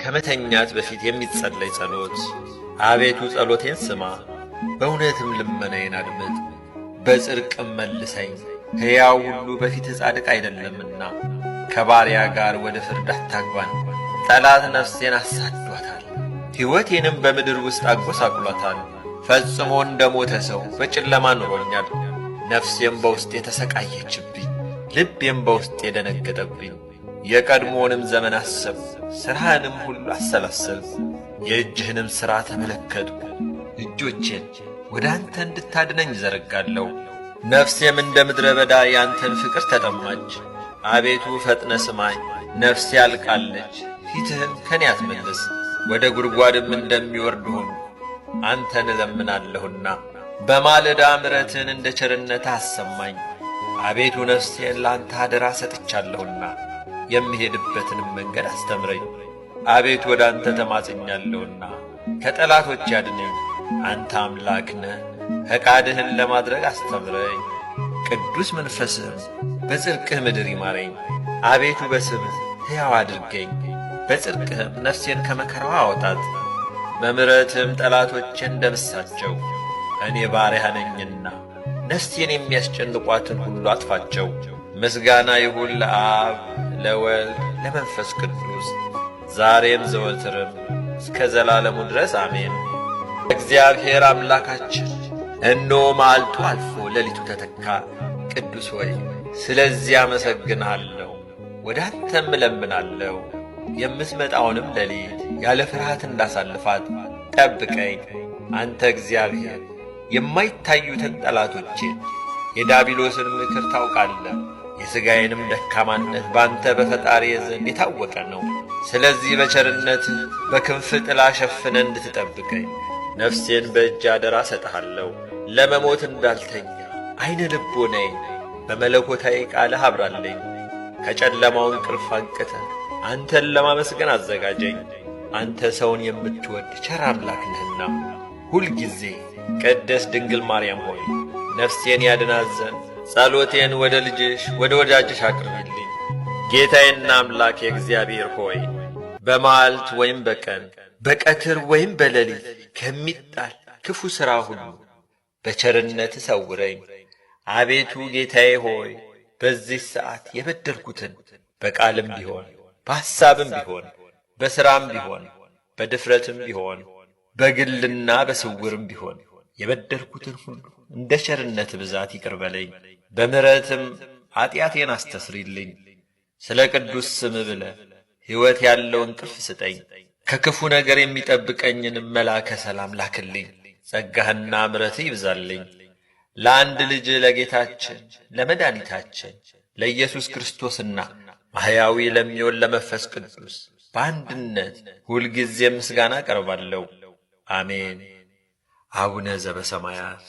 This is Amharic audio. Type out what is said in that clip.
ከመተኛት በፊት የሚጸለይ ጸሎት። አቤቱ ጸሎቴን ስማ፣ በእውነትም ልመናዬን አድምጥ፣ በጽድቅም መልሰኝ። ሕያው ሁሉ በፊትህ ጻድቅ አይደለምና ከባሪያ ጋር ወደ ፍርድ አታግባን። ጠላት ነፍሴን አሳዷታል፣ ሕይወቴንም በምድር ውስጥ አጐሳቅሏታል። ፈጽሞ እንደ ሞተ ሰው በጨለማ ኑሮኛል። ነፍሴም በውስጤ ተሰቃየችብኝ፣ ልቤም በውስጤ ደነገጠብኝ። የቀድሞውንም ዘመን አሰብኩ፣ ሥራህንም ሁሉ አሰላሰልኩ፣ የእጅህንም ሥራ ተመለከትኩ። እጆቼን ወደ አንተ እንድታድነኝ እዘረጋለሁ። ነፍሴም እንደ ምድረ በዳ ያንተን ፍቅር ተጠማች። አቤቱ ፈጥነ ስማኝ፣ ነፍሴ አልቃለች። ፊትህን ከኔ አትመልስ፣ ወደ ጉድጓድም እንደሚወርድ ሆንኩ። አንተን እለምናለሁና በማለዳ ምሕረትህን እንደ ቸርነትህ አሰማኝ። አቤቱ ነፍሴን ለአንተ አደራ ሰጥቻለሁና የምሄድበትንም መንገድ አስተምረኝ። አቤቱ ወደ አንተ ተማጽኛለሁና ከጠላቶች አድነኝ። አንተ አምላክ ነህ፣ ፈቃድህን ለማድረግ አስተምረኝ። ቅዱስ መንፈስህም በጽድቅህ ምድር ይማረኝ። አቤቱ በስምህ ሕያው አድርገኝ፣ በጽድቅህም ነፍሴን ከመከራዋ አውጣት። በምሕረትህም ጠላቶቼን ደምሳቸው፣ እኔ ባሪያህ ነኝና ነፍሴን የሚያስጨንቋትን ሁሉ አጥፋቸው። ምስጋና ይሁን ለአብ ለወልድ ለመንፈስ ቅዱስ ዛሬም ዘወትርም እስከ ዘላለሙ ድረስ አሜን። እግዚአብሔር አምላካችን እነሆ መዓልቱ አልፎ ሌሊቱ ተተካ። ቅዱስ ሆይ ስለዚህ አመሰግንሃለሁ፣ ወደ አንተም እለምናለሁ። የምትመጣውንም ሌሊት ያለ ፍርሃት እንዳሳልፋት ጠብቀኝ። አንተ እግዚአብሔር የማይታዩትን ጠላቶቼን የዳቢሎስን ምክር ታውቃለህ። የሥጋዬንም ደካማነት በአንተ በፈጣሪ ዘንድ የታወቀ ነው። ስለዚህ በቸርነትህ በክንፍ ጥላ ሸፍነ እንድትጠብቀኝ ነፍሴን በእጅ አደራ እሰጥሃለሁ። ለመሞት እንዳልተኛ ዐይነ ልቦናዬን በመለኮታዊ ቃልህ አብራለኝ። ከጨለማው እንቅልፍ አንቅተህ አንተን ለማመስገን አዘጋጀኝ። አንተ ሰውን የምትወድ ቸር አምላክ ነህና ሁልጊዜ ቅድስት ድንግል ማርያም ሆይ ነፍሴን ያድናት ዘንድ ጸሎቴን ወደ ልጅሽ ወደ ወዳጅሽ አቅርቢልኝ። ጌታዬና አምላኬ እግዚአብሔር ሆይ በመዓልት ወይም በቀን በቀትር ወይም በሌሊት ከሚጣል ክፉ ሥራ ሁሉ በቸርነት ሰውረኝ። አቤቱ ጌታዬ ሆይ በዚህ ሰዓት የበደልኩትን በቃልም ቢሆን በሐሳብም ቢሆን በሥራም ቢሆን በድፍረትም ቢሆን በግልና በስውርም ቢሆን የበደልኩትን ሁሉ እንደ ቸርነት ብዛት ይቅር በለኝ። በምሕረትም ኀጢአቴን አስተስሪልኝ። ስለ ቅዱስ ስም ብለህ ሕይወት ያለው እንቅልፍ ስጠኝ። ከክፉ ነገር የሚጠብቀኝንም መልአከ ሰላም ላክልኝ። ጸጋህና ምሕረትህ ይብዛልኝ። ለአንድ ልጅ ለጌታችን ለመድኃኒታችን ለኢየሱስ ክርስቶስና ማሕያዊ ለሚሆን ለመንፈስ ቅዱስ በአንድነት ሁልጊዜ ምስጋና አቀርባለሁ። አሜን። አቡነ ዘበሰማያት።